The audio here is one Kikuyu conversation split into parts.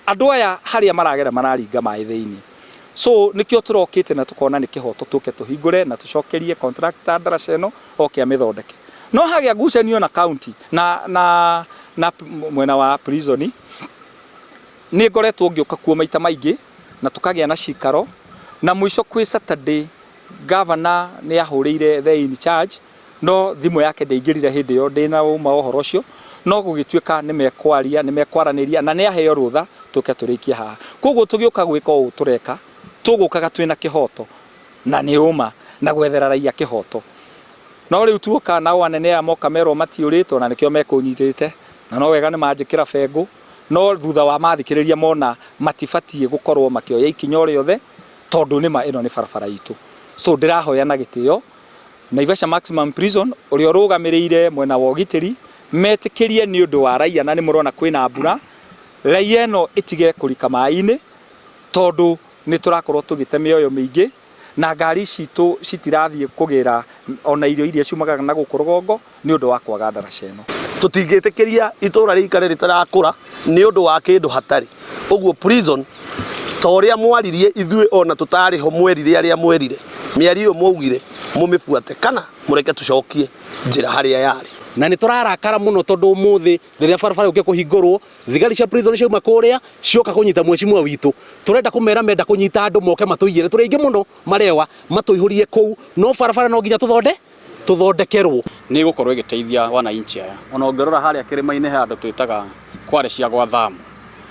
Andũ aya harĩa maragera mararinga maĩ thĩinĩ, so nĩkĩo tũrokĩte na tũkona nĩ kĩhoto tũke tũhingũre na tũcokerie contractor ndaraca ĩno oke amĩthondeke. No hagĩa ngucanio na county na mwena wa prison, nĩ ngoretwo ngĩũka kuo maita maingĩ na tũkagĩa na cikaro, na mũico kwĩ Saturday governor nĩ ahũrĩire the in charge, no thimũ yake ndĩaingĩrire hĩndĩ ĩyo ndĩna ũma wa ũhoro ũcio, no gũgĩtuĩka nĩ mekwaria, nĩ mekwaranĩria na nĩ aheo rũtha tũke tũrĩkie haha. Koguo tũgĩũka gwĩka ũũ tũreka, tũgũkaga twĩna kĩhoto na nĩ ũma na gwethera raia kĩhoto. No rĩu tuoka nao anene aya moka merwo matiũrĩtwo, na nĩkĩo mekũnyitĩte, na no wega nĩ manjĩkĩra bengũ, no thutha wa mathikĩrĩria mona matibatiĩ gũkorwo makĩoya ikinya o rĩothe, tondũ nĩma ĩno nĩ barabara itũ. So ndĩrahoya na gĩtĩo Naivasha Maximum Prison ũrĩa ũrũgamĩrĩire mwena wa ũgitĩri metĩkĩrie nĩ ũndũ wa raia, na nĩ mũrona kwĩna mbura, raia ĩno ĩtige kũrika maĩ-inĩ, tondũ nĩ tũrakorwo tũgĩte mĩoyo mĩingĩ na ngari citũ citirathiĩ kũgĩra ona irio iria ciumaga na gũkũ rũgongo nĩ ũndũ wa kwaga ndaraca ĩno. Tũtingĩtĩkĩria itũra rĩikare rĩtarakũra nĩ ũndũ wa kĩndũ hatarĩ. Ũguo prison ta ũrĩa mwaririe ithuĩ ona tũtarĩ ho, mwerire arĩa mwerire, mĩario ĩyo mwaugire mũmĩbuate kana mũreke tũcokie njĩra harĩa yarĩ. Na nĩ tũrarakara mũno tondũ ũmũthĩ rĩrĩa barabara yũkĩte kũhingũrwo, thigari cia prison ciauma kũrĩa cioka kũnyita mheshimiwa witũ. Tũrenda kũmera menda kũnyita andũ moke matũiyĩre, tũrĩ aingĩ mũno marewa matũihũrie kũu, no barabara no nginya tũthonde tũthondekerwo. Nĩ ĩgũkorwo ĩgĩteithia wananchi aya. Ona ũngĩrora harĩa kĩrĩma-inĩ he andũ twĩtaga kware cia gwa Thamu,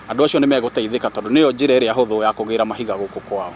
andũ acio nĩ megũteithĩka tondũ nĩyo njĩra ĩrĩa hũthũ ya kũgĩra mahiga gũkũ kwao.